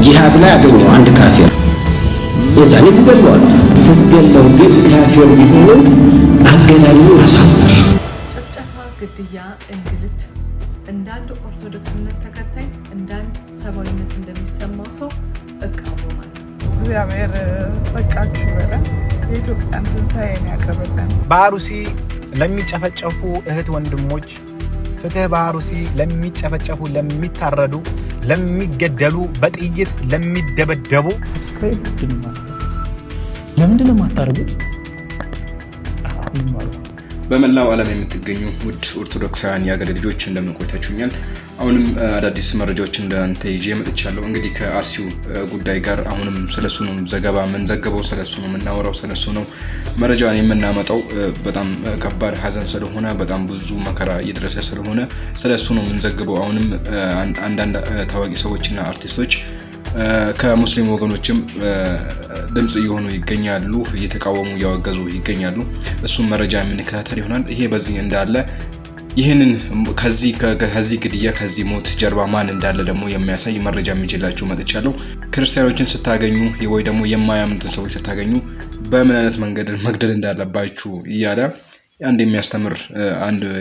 ጂሃድ ላይ አገኘው አንድ ካፊር፣ የዛኔ ትገለዋል። ስትገለው ግን ካፊር ቢሆንም አገዳደሉን አሳምር። ጭፍጨፋ፣ ግድያ፣ እንግልት እንደ አንድ ኦርቶዶክስ እምነት ተከታይ፣ እንደ አንድ ሰብአዊነት እንደሚሰማው ሰው እቃወማለሁ። እግዚአብሔር በቃችሁ ይበለን። የኢትዮጵያን ትንሣኤን ያቅርብልን። በአሩሲ ለሚጨፈጨፉ እህት ወንድሞች ፍትህ፣ በአሩሲ ለሚጨፈጨፉ፣ ለሚታረዱ፣ ለሚገደሉ፣ በጥይት ለሚደበደቡ። Subscribe ምንድን ነው? ለምንድን ነው የማታደርጉት? በመላው ዓለም የምትገኙ ውድ ኦርቶዶክሳውያን የሀገር ልጆች፣ እንደምን ቆይታችሁኛል? አሁንም አዳዲስ መረጃዎችን እንደናንተ ይዤ መጥቻለሁ። እንግዲህ ከአርሲው ጉዳይ ጋር አሁንም ስለሱ ነው ዘገባ የምንዘገበው፣ ስለሱ ነው የምናወራው፣ ስለሱ ነው መረጃን የምናመጣው። በጣም ከባድ ሀዘን ስለሆነ፣ በጣም ብዙ መከራ እየደረሰ ስለሆነ ስለሱ ነው የምንዘግበው። አሁንም አንዳንድ ታዋቂ ሰዎችና አርቲስቶች ከሙስሊም ወገኖችም ድምፅ እየሆኑ ይገኛሉ፣ እየተቃወሙ እያወገዙ ይገኛሉ። እሱም መረጃ የምንከታተል ይሆናል። ይሄ በዚህ እንዳለ ይህንን ከዚህ ግድያ፣ ከዚህ ሞት ጀርባ ማን እንዳለ ደግሞ የሚያሳይ መረጃ የሚችላችሁ መጥቻለሁ። ክርስቲያኖችን ስታገኙ ወይ ደግሞ የማያምኑትን ሰዎች ስታገኙ በምን አይነት መንገድ መግደል እንዳለባችሁ እያለ አንድ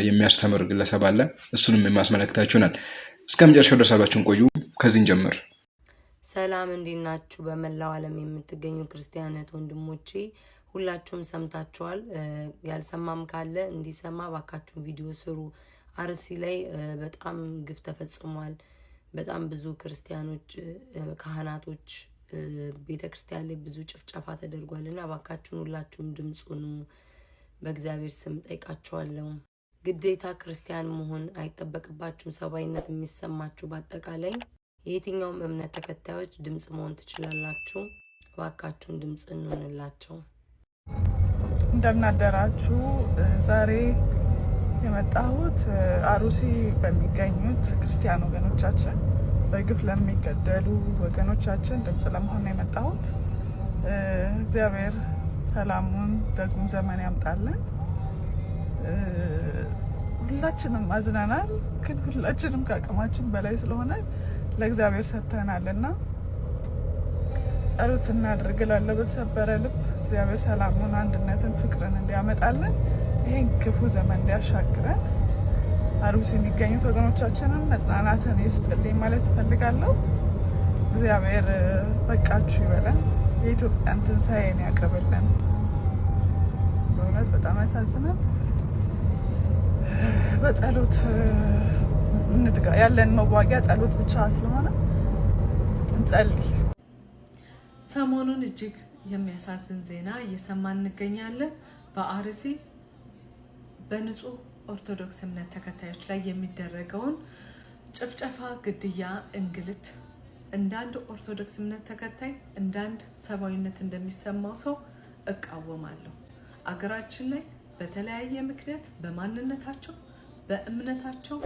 የሚያስተምር ግለሰብ አለ። እሱንም የማስመለክታችሁ ይሆናል። እስከ መጨረሻው ድረስ አብራችሁን ቆዩ። ከዚህ እንጀምር። ሰላም፣ እንዴት ናችሁ? በመላው ዓለም የምትገኙ ክርስቲያን እህት ወንድሞቼ፣ ሁላችሁም ሰምታችኋል። ያልሰማም ካለ እንዲሰማ ባካችሁን ቪዲዮ ስሩ። አርሲ ላይ በጣም ግፍ ተፈጽሟል። በጣም ብዙ ክርስቲያኖች፣ ካህናቶች፣ ቤተ ክርስቲያን ላይ ብዙ ጭፍጨፋ ተደርጓል እና ባካችሁን ሁላችሁም ድምፅ ሁኑ። በእግዚአብሔር ስም ጠይቃችኋለሁ። ግዴታ ክርስቲያን መሆን አይጠበቅባችሁም። ሰብአዊነት የሚሰማችሁ በአጠቃላይ የየትኛውም እምነት ተከታዮች ድምፅ መሆን ትችላላችሁ። እባካችሁን ድምፅ እንሆንላቸው። እንደምን አደራችሁ። ዛሬ የመጣሁት አሩሲ በሚገኙት ክርስቲያን ወገኖቻችን፣ በግፍ ለሚገደሉ ወገኖቻችን ድምፅ ለመሆን ነው የመጣሁት። እግዚአብሔር ሰላሙን ደግሞ ዘመን ያምጣልን። ሁላችንም አዝነናል፣ ግን ሁላችንም ከአቅማችን በላይ ስለሆነ ለእግዚአብሔር ሰጥተናል እና ጸሎት እናድርግ እላለሁ። በተሰበረ ልብ እግዚአብሔር ሰላሙን፣ አንድነትን፣ ፍቅርን እንዲያመጣልን፣ ይህን ክፉ ዘመን እንዲያሻግረን፣ አሩሲ የሚገኙት ወገኖቻችንን መጽናናትን ይስጥልኝ ማለት እፈልጋለሁ። እግዚአብሔር በቃችሁ ይበለን። የኢትዮጵያን ትንሣኤን ያቅርብልን። በእውነት በጣም ያሳዝናል። በጸሎት እንትጋ። ያለን መዋጊያ ጸሎት ብቻ ስለሆነ እንጸልይ። ሰሞኑን እጅግ የሚያሳዝን ዜና እየሰማን እንገኛለን። በአርሲ በንጹህ ኦርቶዶክስ እምነት ተከታዮች ላይ የሚደረገውን ጭፍጨፋ፣ ግድያ፣ እንግልት እንደ አንድ ኦርቶዶክስ እምነት ተከታይ፣ እንደ አንድ ሰብአዊነት እንደሚሰማው ሰው እቃወማለሁ። አገራችን ላይ በተለያየ ምክንያት በማንነታቸው፣ በእምነታቸው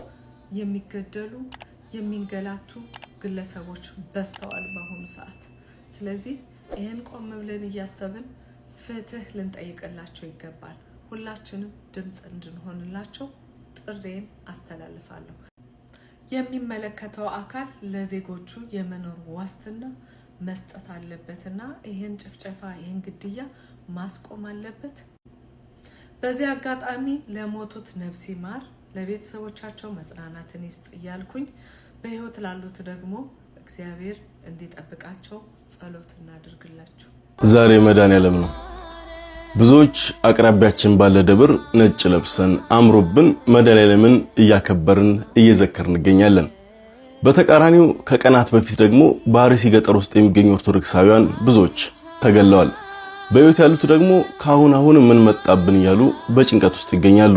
የሚገደሉ፣ የሚንገላቱ ግለሰቦች በዝተዋል በአሁኑ ሰዓት። ስለዚህ ይህን ቆም ብለን እያሰብን ፍትህ ልንጠይቅላቸው ይገባል። ሁላችንም ድምፅ እንድንሆንላቸው ጥሪዬን አስተላልፋለሁ። የሚመለከተው አካል ለዜጎቹ የመኖር ዋስትና መስጠት አለበትና ይህን ጭፍጨፋ፣ ይህን ግድያ ማስቆም አለበት። በዚህ አጋጣሚ ለሞቱት ነፍስ ይማር፣ ለቤተሰቦቻቸው መጽናናትን ይስጥ እያልኩኝ፣ በህይወት ላሉት ደግሞ እግዚአብሔር እንዲጠብቃቸው ጸሎት እናድርግላቸው። ዛሬ መድኃኔዓለም ነው። ብዙዎች አቅራቢያችን ባለ ደብር ነጭ ለብሰን አምሮብን መድኃኔዓለምን እያከበርን እየዘከርን እንገኛለን። በተቃራኒው ከቀናት በፊት ደግሞ በአርሲ ገጠር ውስጥ የሚገኙ ኦርቶዶክሳውያን ብዙዎች ተገለዋል። በሕይወት ያሉት ደግሞ ከአሁን አሁን ምን መጣብን እያሉ በጭንቀት ውስጥ ይገኛሉ።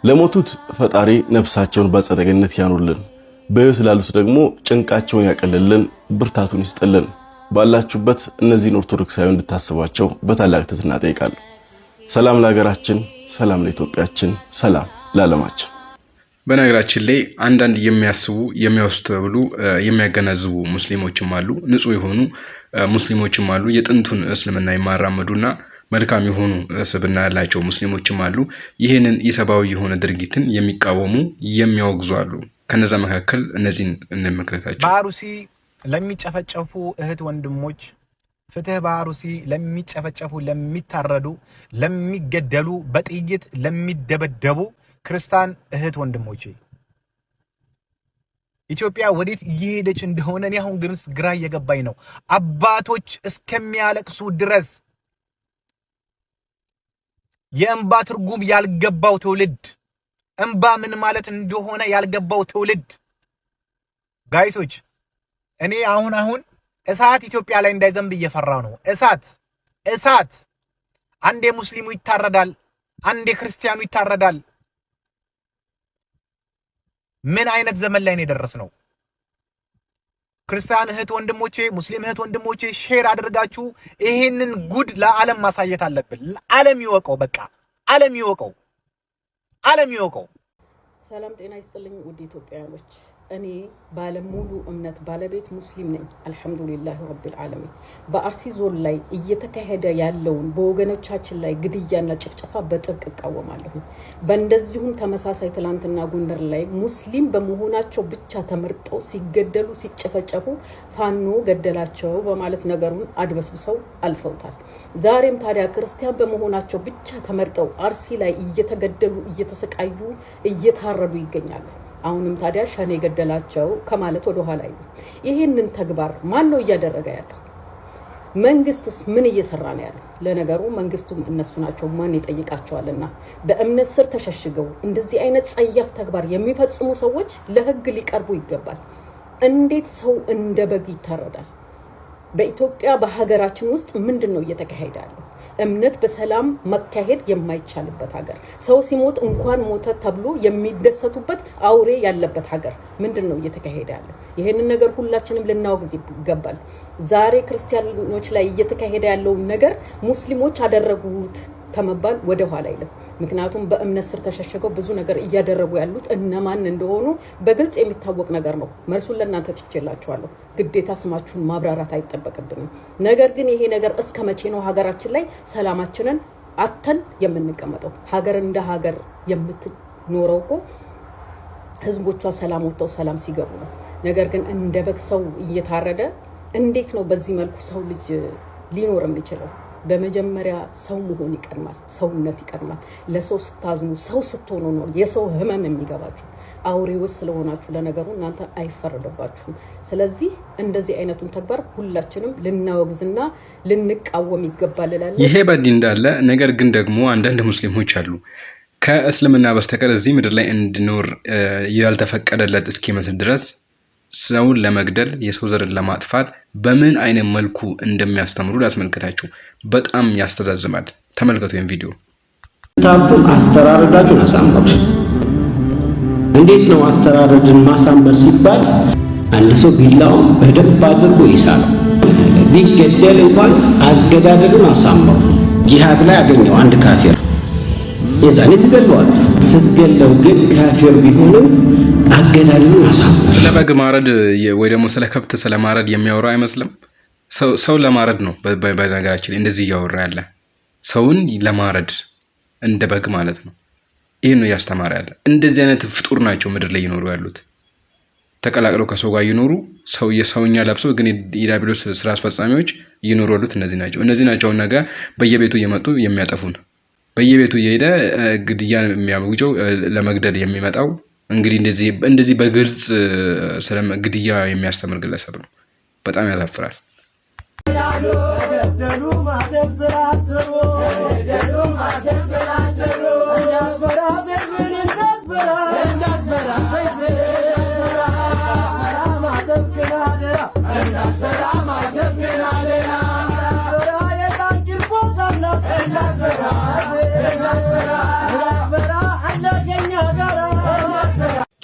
ለሞቱት ፈጣሪ ነፍሳቸውን በአጸደ ገነት ያኑርልን፣ በሕይወት ላሉት ደግሞ ጭንቃቸውን ያቀልልን፣ ብርታቱን ይስጥልን። ባላችሁበት እነዚህን ኦርቶዶክሳውያን እንድታስቧቸው በታላቅ ትህትና እጠይቃለሁ። ሰላም ለሀገራችን፣ ሰላም ለኢትዮጵያችን፣ ሰላም ለዓለማችን። በነገራችን ላይ አንዳንድ የሚያስቡ፣ የሚያስተውሉ፣ የሚያገናዝቡ ሙስሊሞችም አሉ። ንጹህ የሆኑ ሙስሊሞችም አሉ። የጥንቱን እስልምና የማራመዱና መልካም የሆኑ ስብዕና ያላቸው ሙስሊሞችም አሉ። ይህንን ኢሰብአዊ የሆነ ድርጊትን የሚቃወሙ፣ የሚያወግዙ አሉ። ከነዛ መካከል እነዚህን እንመልከታቸው። በአሩሲ ለሚጨፈጨፉ እህት ወንድሞች፣ ፍትህ በአሩሲ ለሚጨፈጨፉ፣ ለሚታረዱ፣ ለሚገደሉ፣ በጥይት ለሚደበደቡ ክርስቲያን እህት ወንድሞቼ፣ ኢትዮጵያ ወዴት እየሄደች እንደሆነ እኔ አሁን ግን ግራ እየገባኝ ነው። አባቶች እስከሚያለቅሱ ድረስ የእንባ ትርጉም ያልገባው ትውልድ፣ እንባ ምን ማለት እንደሆነ ያልገባው ትውልድ። Guys ኦች፣ እኔ አሁን አሁን እሳት ኢትዮጵያ ላይ እንዳይዘንብ እየፈራሁ ነው። እሳት እሳት። አንዴ ሙስሊሙ ይታረዳል፣ አንዴ ክርስቲያኑ ይታረዳል። ምን አይነት ዘመን ላይ ነው የደረስነው? ክርስቲያን እህት ወንድሞቼ፣ ሙስሊም እህት ወንድሞቼ፣ share አድርጋችሁ ይሄንን ጉድ ለዓለም ማሳየት አለብን። ዓለም ይወቀው፣ በቃ ዓለም ይወቀው፣ ዓለም ይወቀው። ሰላም ጤና ይስጥልኝ ውድ ኢትዮጵያውያኖች፣ እኔ ባለሙሉ እምነት ባለቤት ሙስሊም ነኝ። አልሐምዱሊላህ ረቢል ዓለሚን። በአርሲ ዞን ላይ እየተካሄደ ያለውን በወገኖቻችን ላይ ግድያና ጭፍጨፋ በጥብቅ እቃወማለሁ። በእንደዚሁም ተመሳሳይ ትላንትና ጎንደር ላይ ሙስሊም በመሆናቸው ብቻ ተመርጠው ሲገደሉ ሲጨፈጨፉ ፋኖ ገደላቸው በማለት ነገሩን አድበስብሰው አልፈውታል። ዛሬም ታዲያ ክርስቲያን በመሆናቸው ብቻ ተመርጠው አርሲ ላይ እየተገደሉ፣ እየተሰቃዩ፣ እየታረዱ ይገኛሉ። አሁንም ታዲያ ሸኔ ገደላቸው ከማለት ወደ ኋላ አይሉም። ይህንን ተግባር ማን ነው እያደረገ ያለው? መንግስትስ ምን እየሰራ ነው ያለው? ለነገሩ መንግስቱም እነሱ ናቸው፣ ማን ይጠይቃቸዋልና። በእምነት ስር ተሸሽገው እንደዚህ አይነት ጸያፍ ተግባር የሚፈጽሙ ሰዎች ለህግ ሊቀርቡ ይገባል። እንዴት ሰው እንደ በግ ይታረዳል? በኢትዮጵያ በሀገራችን ውስጥ ምንድን ነው እየተካሄደ ያለው? እምነት በሰላም መካሄድ የማይቻልበት ሀገር፣ ሰው ሲሞት እንኳን ሞተ ተብሎ የሚደሰቱበት አውሬ ያለበት ሀገር ምንድን ነው እየተካሄደ ያለው? ይህንን ነገር ሁላችንም ልናወግዝ ይገባል። ዛሬ ክርስቲያኖች ላይ እየተካሄደ ያለውን ነገር ሙስሊሞች አደረጉት ከመባል ወደ ኋላ አይልም። ምክንያቱም በእምነት ስር ተሸሽገው ብዙ ነገር እያደረጉ ያሉት እነማን እንደሆኑ በግልጽ የሚታወቅ ነገር ነው። መልሱን ለእናንተ ትቼላችኋለሁ። ግዴታ ስማችሁን ማብራራት አይጠበቅብንም። ነገር ግን ይሄ ነገር እስከ መቼ ነው ሀገራችን ላይ ሰላማችንን አተን የምንቀመጠው? ሀገር እንደ ሀገር የምትኖረው እኮ ህዝቦቿ ሰላም ወጥተው ሰላም ሲገቡ ነው። ነገር ግን እንደ በግ ሰው እየታረደ እንዴት ነው በዚህ መልኩ ሰው ልጅ ሊኖር የሚችለው? በመጀመሪያ ሰው መሆን ይቀድማል። ሰውነት ይቀድማል። ለሰው ስታዝኑ፣ ሰው ስትሆኑ ነው የሰው ህመም የሚገባችሁ። አውሬዎች ስለሆናችሁ ለነገሩ እናንተ አይፈረድባችሁም። ስለዚህ እንደዚህ አይነቱን ተግባር ሁላችንም ልናወግዝና ልንቃወም ይገባል እላለሁ። ይሄ በእንዲህ እንዳለ ነገር ግን ደግሞ አንዳንድ ሙስሊሞች አሉ፣ ከእስልምና በስተቀር እዚህ ምድር ላይ እንዲኖር ያልተፈቀደለት እስኪመስል ድረስ ሰውን ለመግደል፣ የሰው ዘርን ለማጥፋት በምን አይነት መልኩ እንደሚያስተምሩ ላስመልከታችሁ። በጣም ያስተዛዝባል። ተመልከቱ ይህን ቪዲዮ። ስታርዱም አስተራረዳችሁን አሳምሩ። እንዴት ነው አስተራረድን ማሳመር ሲባል፣ አንድ ሰው ቢላውን በደንብ አድርጎ ይሳለው። ቢገደል እንኳን አገዳደሉን አሳምሩ። ጂሃድ ላይ አገኘው አንድ ካፊር፣ የዛኔ ትገለዋል። ስትገለው ግን ካፊር ቢሆንም አገዳደሉን አሳምሩ። ስለ በግ ማረድ ወይ ደግሞ ስለ ከብት ስለ ማረድ የሚያወራ አይመስልም። ሰው ለማረድ ነው። በነገራችን ላይ እንደዚህ እያወራ ያለ ሰውን ለማረድ እንደ በግ ማለት ነው። ይህን ነው እያስተማረ ያለ። እንደዚህ አይነት ፍጡር ናቸው ምድር ላይ እየኖሩ ያሉት። ተቀላቅለው ከሰው ጋር እየኖሩ፣ ሰው የሰውኛ ለብሰው ግን የዲያብሎስ ስራ አስፈጻሚዎች እየኖሩ ያሉት እነዚህ ናቸው። እነዚህ ናቸው ነገ በየቤቱ እየመጡ የሚያጠፉን። በየቤቱ እየሄደ ግድያን የሚያውጀው፣ ለመግደል የሚመጣው እንግዲህ እንደዚህ በግልጽ ስለ ግድያ የሚያስተምር ግለሰብ ነው። በጣም ያሳፍራል።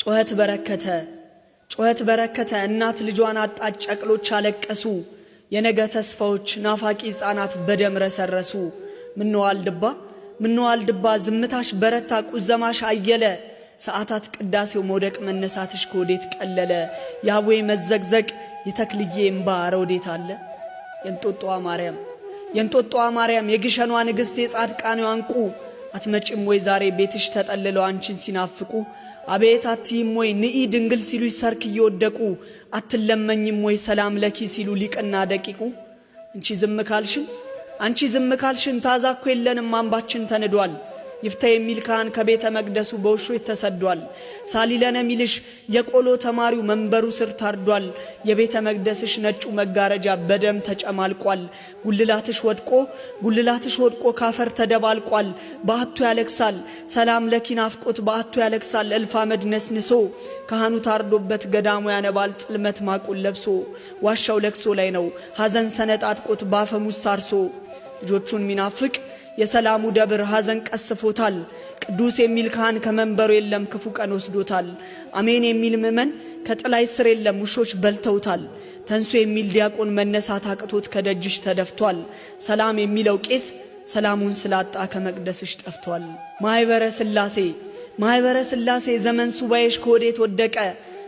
ጩኸት በረከተ፣ ጩኸት በረከተ። እናት ልጇን አጣች፣ ጨቅሎች አለቀሱ። የነገ ተስፋዎች ናፋቂ ሕፃናት በደም ረሰረሱ። ምነው አልድባ፣ ምነው አልድባ፣ ዝምታሽ በረታ፣ ቁዘማሽ አየለ። ሰዓታት ቅዳሴው መውደቅ መነሳትሽ ከወዴት ቀለለ? የአቡዬ መዘግዘቅ፣ የተክልዬ እምባ ኧረ ወዴት አለ? የእንጦጦዋ ማርያም፣ የእንጦጦዋ ማርያም፣ የግሸኗ ንግሥት፣ የጻድቃኔዋ እንቁ፣ አትመጭም ወይ ዛሬ? ቤትሽ ተጠልለው አንቺን ሲናፍቁ። አቤት አትይም ወይ ንኢ ድንግል ሲሉሽ ሰርክ እየወደቁ? አትለመኝም ወይ ሰላም ለኪ ሲሉ ሊቅና ደቂቁ? አንቺ ዝም ካልሽን፣ አንቺ ዝም ካልሽን፣ ታዛ እኮ የለንም፣ አምባችን ተንዷል። ይፍታ የሚል ካህን ከቤተ መቅደሱ በውሾች ተሰዷል። ሳሊለነ ሚልሽ የቆሎ ተማሪው መንበሩ ስር ታርዷል። የቤተ መቅደስሽ ነጩ መጋረጃ በደም ተጨማልቋል። ጉልላትሽ ወድቆ፣ ጉልላትሽ ወድቆ ካፈር ተደባልቋል። በአቱ ያለቅሳል ሰላም ለኪ ናፍቆት፣ በአቱ ያለቅሳል እልፍ አመድ ነስንሶ። ካህኑ ታርዶበት ገዳሙ ያነባል ጽልመት ማቁን ለብሶ። ዋሻው ለቅሶ ላይ ነው፣ ሐዘን ሰነጣጥቆት ባፈሙዝ ታርሶ። ልጆቹን ሚናፍቅ የሰላሙ ደብር ሐዘን ቀስፎታል። ቅዱስ የሚል ካህን ከመንበሩ የለም፣ ክፉ ቀን ወስዶታል። አሜን የሚል ምእመን ከጥላይ ስር የለም፣ ውሾች በልተውታል። ተንሱ የሚል ዲያቆን መነሳት አቅቶት ከደጅሽ ተደፍቷል። ሰላም የሚለው ቄስ ሰላሙን ስላጣ ከመቅደስሽ ጠፍቷል። ማኅበረ ሥላሴ፣ ማኅበረ ሥላሴ፣ ዘመን ሱባኤሽ ከወዴት ወደቀ?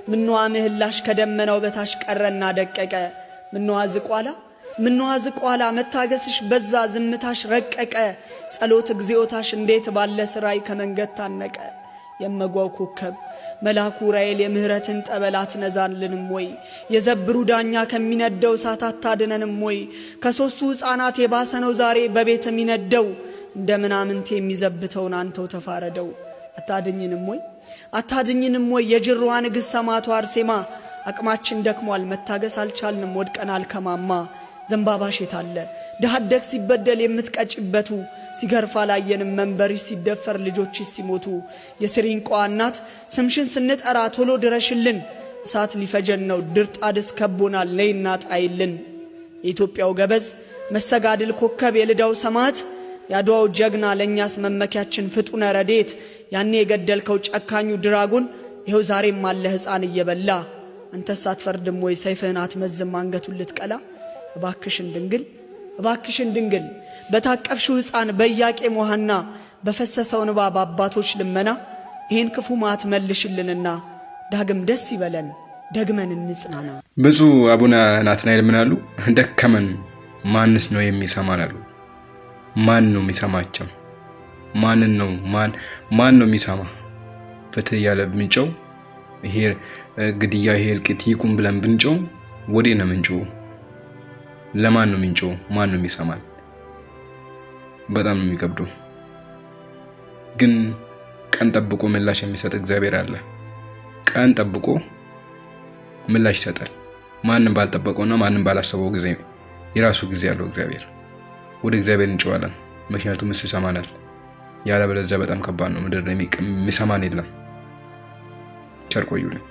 ምነዋ ምህላሽ ከደመናው በታች ቀረና ደቀቀ? ምነዋ ዝቋላ፣ ምነዋ ዝቋላ፣ መታገስሽ በዛ፣ ዝምታሽ ረቀቀ። ጸሎት እግዚኦታሽ እንዴት ባለ ስራይ ከመንገድ ታነቀ? የመጓው ኮከብ መልአኩ ዑራኤል የምህረትን ጠበል አትነዛልንም ወይ? የዘብሩ ዳኛ ከሚነደው እሳት አታድነንም ወይ? ከሦስቱ ሕፃናት የባሰ ነው ዛሬ በቤት የሚነደው። እንደ ምናምንቴ የሚዘብተውን አንተው ተፋረደው። አታድኝንም ወይ? አታድኝንም ወይ? የጅሯ ንግሥት ሰማዕቷ አርሴማ፣ አቅማችን ደክሟል፣ መታገስ አልቻልንም፣ ወድቀናል ከማማ። ዘንባባሽ የታለ? ድሃ አደግ ሲበደል የምትቀጭበቱ ሲገርፍ አላየንም መንበርሽ ሲደፈር ልጆችሽ ሲሞቱ። የስሪንቋ እናት ስምሽን ስንጠራ ቶሎ ድረሽልን። እሳት ሊፈጀን ነው፣ ድርጣድስ ከቦናል፣ ነይና ጣይልን። የኢትዮጵያው ገበዝ መሰጋድል ኮከብ የልዳው ሰማዕት፣ የአድዋው ጀግና፣ ለእኛስ መመኪያችን ፍጡነ ረዴት፣ ያኔ የገደልከው ጨካኙ ድራጎን ይኸው ዛሬም አለ ሕፃን እየበላ። አንተስ አትፈርድም ወይ? ሰይፍህን አትመዝም አንገቱን ልትቀላ? እባክሽን ድንግል፣ እባክሽን ድንግል፣ በታቀፍሽው ሕፃን በኢያቄም ወሐና በፈሰሰው እንባ በአባቶች ልመና ይህን ክፉ መዓት መልሽልንና ዳግም ደስ ይበለን፣ ደግመን እንጽናና። ብፁዕ አቡነ ናትናኤል ምን አሉ? ደከመን፣ ማንስ ነው የሚሰማን አሉ። ማን ነው የሚሰማቸው? ማንን ነው ማን ማን ነው የሚሰማ? ፍትህ እያለ ብንጮው፣ ይሄ ግድያ፣ ይሄ እልቂት ይቁም ብለን ብንጮው ወዴት ነው የምንጮው? ለማን ነው የምንጮው? ማን ነው የሚሰማን? በጣም ነው የሚከብደው። ግን ቀን ጠብቆ ምላሽ የሚሰጥ እግዚአብሔር አለ። ቀን ጠብቆ ምላሽ ይሰጣል። ማንም ባልጠበቀውና ማንም ባላሰበው ጊዜ የራሱ ጊዜ ያለው እግዚአብሔር። ወደ እግዚአብሔር እንጮዋለን፣ ምክንያቱም እሱ ይሰማናል። ያለበለዚያ በጣም ከባድ ነው። ምድር ላይ የሚሰማን የለም። ቸር ቆዩልኝ።